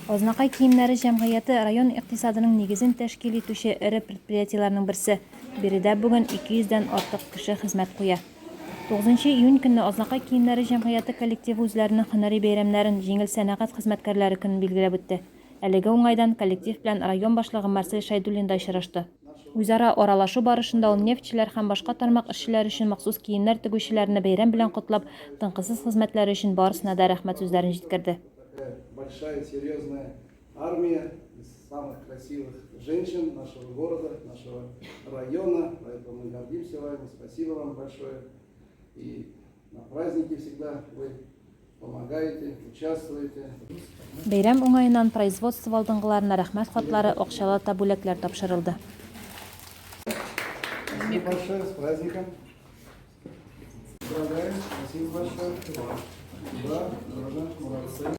Азнакай киемнәре җәмгыяте район икътисадының нигезен тәшкил итүче эре предприятиеләрнең берсе. Биредә бүген 200 дән артык кеше хезмәт куя. 9 июнь көнне Азнакай киемнәре җәмгыяте коллективы үзләренең һөнәри бәйрәмнәрен, Җиңел сәнәгать хезмәткәрләре көнен билгеләп үтте. Әлеге уңайдан коллектив белән район башлыгы Марсель Шәйдуллин да очрашты. Үзара аралашу барышында ул нефтьчеләр һәм башка тармак эшчеләре өчен махсус киемнәр тегүчеләрне бәйрәм белән котлап, тынгысыз хезмәтләре өчен барысына да рәхмәт сүзләрен җиткерде. Такая большая, серьезная армия из самых красивых женщин нашего города, нашего района. Поэтому мы гордимся вами. Спасибо вам большое. И на праздники всегда вы помогаете, участвуете. Бәйрәм уңаеннан производство алдынгыларына Рәхмәт хатлары, акчалата бүләкләр тапшырылды. Спасибо большое, с праздником. Поздравляю, спасибо большое. Да, да, молодцы.